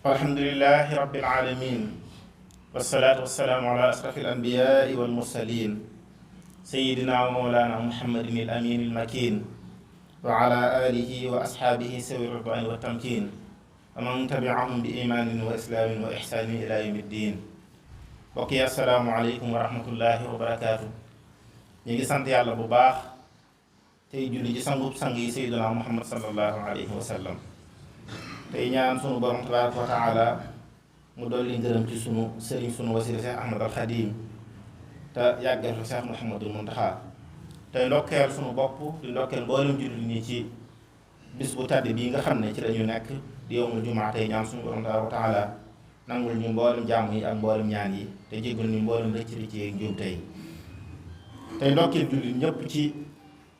alhamdulillahi rabbil alamin wassalaatu wassalaamu ala ashrafil anbiyaai wal mursalin sayyidina wa mawlana muhammadin al amin al makin wa ala alihi wa ashaabihi sawi ridwaan wa tamkin wa man tabiahum bi imaanin wa islaamin wa ihsaanin ila yawmi ddin. mbokk yi assalaamu aleykum wa rahmatullahi wa barakaatu. ñu ngi sant yàlla bu baax tey julli ci sangub sang yi sayyidina muhammad sallallahu alayhi wa sallam. tey ñaan sunu borom tabaaraka wa taala mu dolli ngërëm ci sunu sëriñ sunu wasila Cheikh Ahmad al Xadim te yàggal fi Cheikh Mouhamadul Muntaxa. tey ndokkeel sunu bopp di ndokkeel mboolem jullit ñi ci bis bu tàdd bii nga xam ne ci lañu nekk di yawmul jumaa. tey ñaan sunu borom tabaaraka wa taala nangul ñu mboolem jàmm yi ak mboolem ñaan yi te jéggal ñu mboolem rëcc rëcc yi ak njuum tey ndokkeel jullit ñëpp ci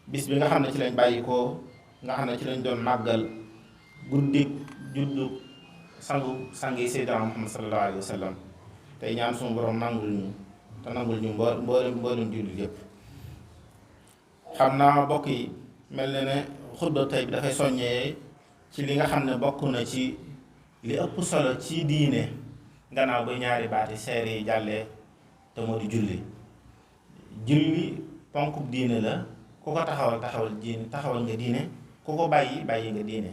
bis bi nga xam ne ci lañ bàyyi ko nga xam ne ci lañ doon màggal guddik juddu sang yi Seydina Muhammad sallallahu alayhi wa sallam. tey ñaan suñu borom nangul ñu te nangul ñu mboolem jullit yëpp. xam naa bokk yi mel na ne xutba tey bi dafay soññee ci li nga xam ne bokk na ci li ëpp solo ci diine gannaaw ba ñaari baati seere yi jàllee te moo di julli. julli ponkub diine la ku ko taxawal nga diine ku ko bàyyi nga diine.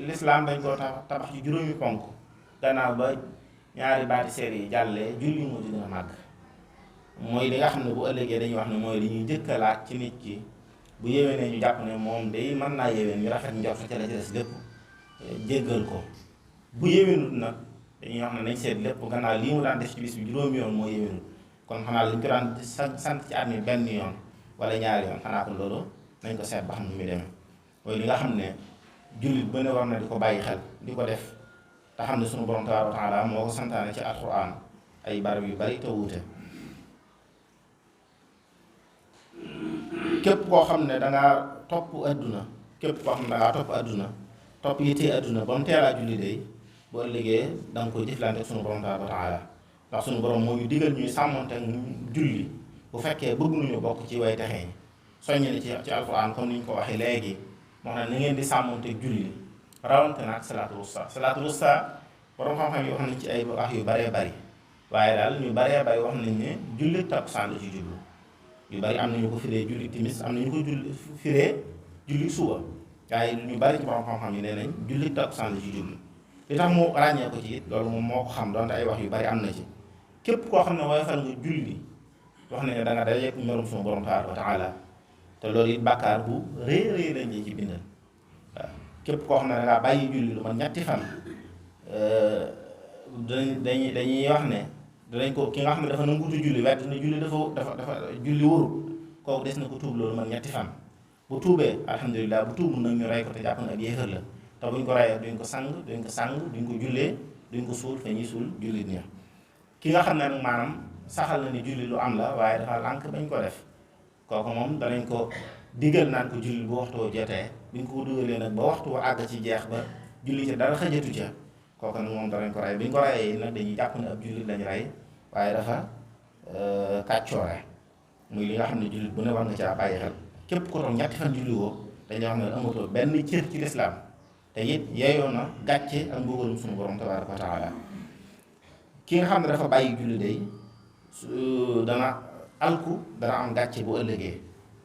lislaam dañ koo tabax ci juróomi ponk gannaaw ba ñaari baati seere yi jàllee julli moo di gën a màgg. mooy li nga xam ne bu ëllëgee dañuy wax ne mooy li ñuy jëkkalaat ci nit ki bu yéwénee ñu jàpp ne moom day mën naa yéwén ñu rafet njort ca la ci des lépp jéggal ko. bu yéwénut nag dañuy wax ne nañ seet lépp gannaaw lii mu daan def ci bis bi juróomi yoon moo yéwénut kon xanaa lañ ko daan sant ci at mi benn yoon wala ñaari yoon xanaa kon loolu nañ ko seet ba xam nu muy demee. mooy li nga xam ne jullit bu ne war na di ko bàyyi xel di ko def te xam ne sunu borom tabaaraka wa taala moo ko santaane ci alxuraan ay barab yu bari te wuute. képp koo xam ne dangaa topp adduna topp yittee adduna ba mu teelaa julli day bu ëllëgee da nga koy jëflante ak sunu borom tabaaraka wa taala ndax sunu borom moo ñu digal ñuy sàmmonte ak julli bu fekkee bëgg nañu bokk ci way texee soññe ni ci alxuraan comme ni ñu ko waxee léegi. moo xam ne na ngeen di sàmmonte julli rawante na ak salaatul wusta borom xam-xam yi wax nañ ci ay wax yu baree bari waaye daal ñu baree bari wax nañ ne julli takkusaan la ci jublu. yu bari am nañu ko firee julli timis am nañu ko firee julli suba waaye ñu bari ci borom xam-xam yi nee nañ julli takkusaan la ci jublu. li tax mu ràññee ko ci it loolu moom moo ko xam donte ay wax yu bari am na ci. képp koo xam ne woyofal nga julli wax nañ ne da nga dajeek merum sunu borom tabaaraka wa taala te loolu it bàkkaar bu rëy lañ ci bindal. waaw képp koo xam ne dangaa bàyyi julli lu man ñetti fan dañuy wax ne danañ ko ki nga xam ne dafa nanguutu julli wet na julli dafa julli wóorul kooku des na ko tuub loolu man ñetti fan. bu tuubee alhamdulilah bu tuubul nag ñu rey ko te jàpp na ab yéefar la te buñ ko reyee duñ ko sang duñ ko jullee duñ ko suul fa ñuy suul jullit ña. ki nga xam ne nag maanaam saxal na ni julli lu am la waaye dafa lànk bañ ko def kooku moom danañ ko digal naan ko julli bu waxtu jotee biñ ko dugalee nag ba waxtu àgg ci jeex ba julli ci dara xëjatu ca kooku nag moom danañ ko rey biñ ko reyee nag dañuy jàpp ne ab jullit lañ rey waaye dafa kàccoore muy li nga xam ne jullit bu ne war nga caa bàyyi xel. képp ko toog ñetti fan julli woo dañuy wax ne amatoo benn cër ci lislaam te it yeyoo na gàcce ak mbugalum suñu borom tabaaraka wa taala. ki nga xam ne dafa bàyyi julli day dana alku dana am gàcce bu ëllëgee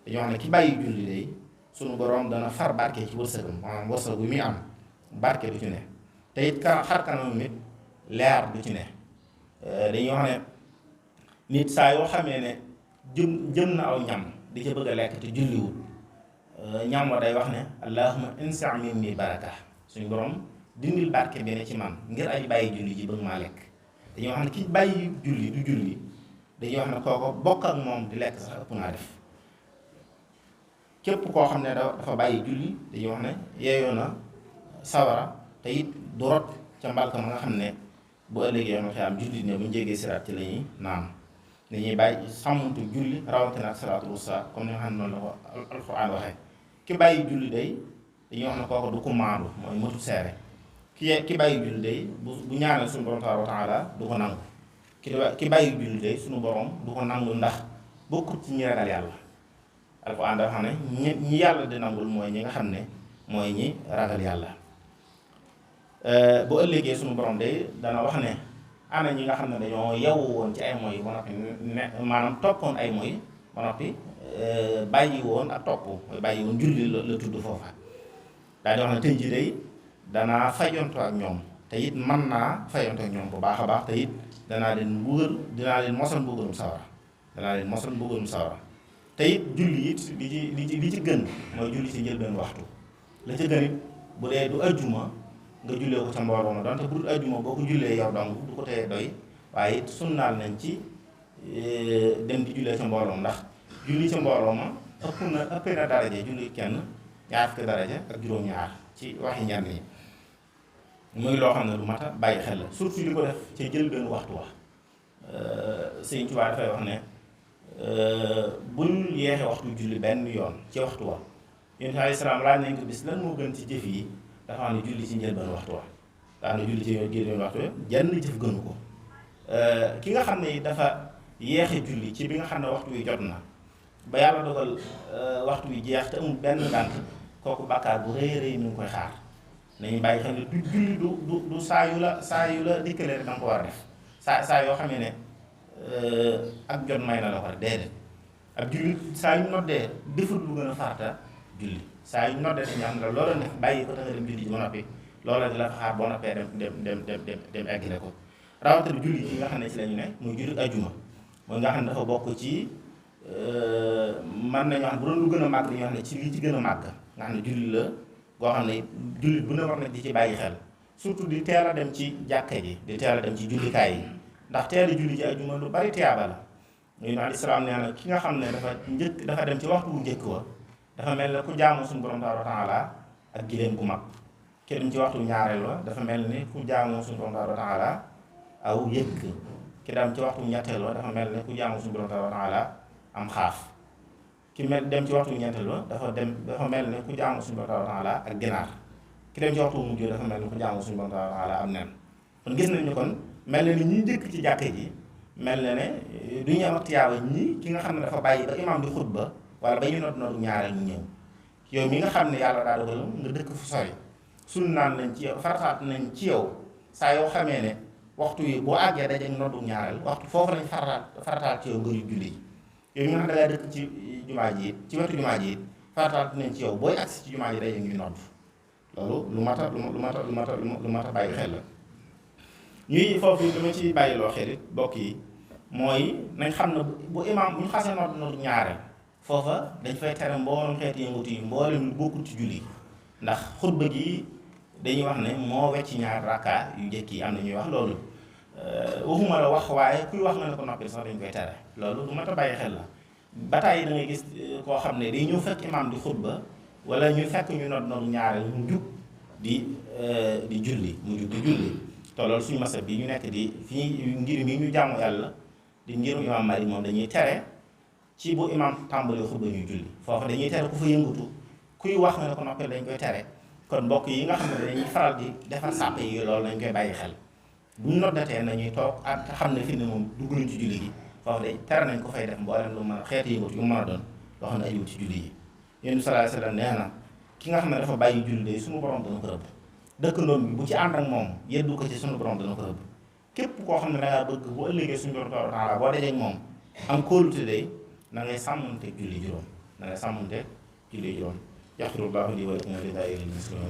dañoo xam ne ki bàyyi julli day sunu borom dana far barke ci wërsëgam maanaam wërsëg bi muy am barke du ci ne te it xar kanam nit leer du ci ne. dañuy wax ne nit saa yoo xamee ne jëm na aw ñam di ca bëgg a lekk te julliwul ñam wa day wax ne allahumma insa minni baraka suñu borom dindil barke bi ne ci man ngir ay bàyyi julli ji bëgg maa lekk. dañuy wax ne ki bàyyi julli du julli dañuy wax ne kooko bokk ak moom di lekk sax ëpp naa def. képp koo xam ne dafa bàyyi julli dañuy wax ne yeeyoo na sawara te it du rot ca mbalka ma nga xam ne bu ëllëgee yoon waxee am jullit ne bu ñu jégee siraat ci la ñuy naan. dañuy bàyyi sàmmantu julli rawatina ak salaatul wusta comme ni nga xam ne noonu la ko alxuraan waxee. ki bàyyi julli day dañuy wax ne kooku du ko maandu mooy matu seere. ki bàyyi julli day bu ñaanal suñu borom tabaaraka wa taala du ko nangu. ki bàyyi julli day suñu borom du ko nangu ndax bokkut ci ñi ragal yàlla. alxuraan dafa xam ne ñi yàlla di nangul mooy ñi nga xam ne mooy ñi ragal yàlla. bu ëllëgee suñu borom day dana wax ne ana ñi nga xam ne dañoo yewu woon ci ay moy ba noppi maanaam toppoon ay moy ba noppi bàyyi woon ak topp mooy bàyyi woon julli la tudd foofa daal di wax ne tey jii day danaa fayanto ak ñoom te it mën naa fayanto ak ñoom bu baax a baax te it dinaa leen mosal mbugalum sawara te it julli it li ci gën mooy julli ci njëlbeen waxtu la ca gën it bu dee du ajjuma nga jullee ko ca mbooloo ma donte bu dul ajjuma boo ko jullee yow dong du ko tee doy waaye it sunnaal nañ ci dem di jullee ca mbooloo ma ndax julli ca mbooloo ma ëpp na daraja julli kenn ñaar fukki daraja ak juróom-ñaar ci waxi ñenn ñi muy loo xam ne lu mat a bàyyi xel la surtout li ko def ca njëlbeen waxtu wax Sëñ Tuubaa dafay wax ne bul yeexe waxtu julli benn yoon ci waxtu wa Yonent bi alayhi salaam laaj nañ ko bis lan moo gën ci jëf yi dafa xam ne julli ci njëlbeen waxtu wa daa ne julli ci njëlbeen waxtu wa jenn jëf gënu ko ki nga xam ne dafa yeexe julli ci bi nga xam ne waxtu wi jot na ba yàlla dogal waxtu wi jeex te amul benn ngànt kooku bàkkaar bu rëy rëy mi ngi koy xaar nañu bàyyi xam ne du julli du saa yu la dikkale rek da nga ko war a def saa yoo xamee ne ak jot may na la ko rek déedéet ab julli saa yu noddee defut lu gën a farata julli saa yu noddee dañu xam ne loola def bàyyi ko te nga dem julli ji ba noppi loola di la fa xaar boo noppee dem eggale ko rawatina julli yi nga xam ne ci la ñu ne muy julli ajjuma mooy nga xam ne dafa bokk ci mën nañu wax bu doon lu gën a màgg dañuy wax ne ci lii ci gën a màgg nga xam ne julli la goo xam ne jullit bu ne war na di ci bàyyi xel surtout di teel a dem ci jàkka ji di teel a dem ci jullikaay yi ndax teel a julli ji ajjuma lu bari tiyaaba la Nabi alayhi salaam nee na ki nga xam ne dafa dem ci waxtu bu njëkk wa dafa mel ne ku jaamu suñu borom taala ak giléem gu mag ki dem ci waxtu ñaareel wa dafa mel ni ku jaamu suñu borom taala aw yëkk ki dem ci waxtu ñetteel wa dafa mel ni ku jaamu suñu borom taala am xaaf ki dem ci waxtu ñeenteel ba dafa mel ne ku jaamu suñu borom taala ak ginaar ki dem ci waxtu mujj dafa mel ni ku jaamu suñu borom taala am nen kon gis nañu kon mel na ni ñi njëkk ci jàkke ji mel na ne du ñu am ak tiyaaba ñi ki nga xam ne dafa bàyyi ba imaam di xutba wala ba ñu noddu ñaareel mu ñëw yow mi nga xam ne yàlla daa dogal nga dëkk fu sori sunnaan nañ ci yow farataat nañ ci yow saa yoo xamee ne waxtu yi boo àggee daje noddu ñaareel waxtu foofu lañ farataat ci yow nga julli yow mi nga xam ne dangaa dëkk ci jumaa ji it ci wetu jumaa ji it farataat nañ ci yow booy agsi ci jumaa ji daje ñuy nodd loolu lu mat a bàyyi xel la ñuy foofu dama ci bàyyiloo xel it bokk yi mooy nañ xam ne bu imaam bu ñu xasee nodd ñaareel foofa dañ fay tere mboolem xeeti yëngutu yi mboolem lu bokkul ci julli ndax xutba gi dañuy wax ne moo wecc ñaar rakka yu njëkk yi am na ñuy wax loolu waxuma la wax waaye kuy wax nga ne ko noppi sax dañ koy tere loolu du mat a bàyyi xel la ba tey da ngay gis koo xam ne day ñëw fekk imaam di xutba wala ñu fekk ñu nodd ñaareel mu jug di julli te loolu suñu masab bi ñu nekk di fii ngir mi ñu jaamu yàlla di ngirum imaam Malik moom dañuy tere ci bu imaam tàmbalee xutba ñuy julli foofu dañuy tere ku fa yëngutu kuy wax nga ne ko noppee dañ koy tere kon mbokk yi nga xam ne dañuy faral di defar sàppe yi loolu dañ koy bàyyi xel bu ñu noddatee nañuy toog ak xam ne fi ne moom dugg nañ ci julli gi foofu de tere nañ ko fay def mboolem lu mën a xeeti yëngutu yu mën a doon loo xam ne ajuwul ci julli yi Yonent bi sallallahu alayhi wasallam nee na ki nga xam ne dafa bàyyi julli de suñu borom dana ko rëbb dëkkandoom bi bu ci ànd ak moom yeddu ko ci suñu borom dana ko rëbb képp koo xam ne dangaa bëgg bu ëllëgee suñu borom taala boo dajee ak moom am kóolute day na ngay sàmmanteeg julli juróom yaxfirullahu li wa lakum wa li saa'iril muslimin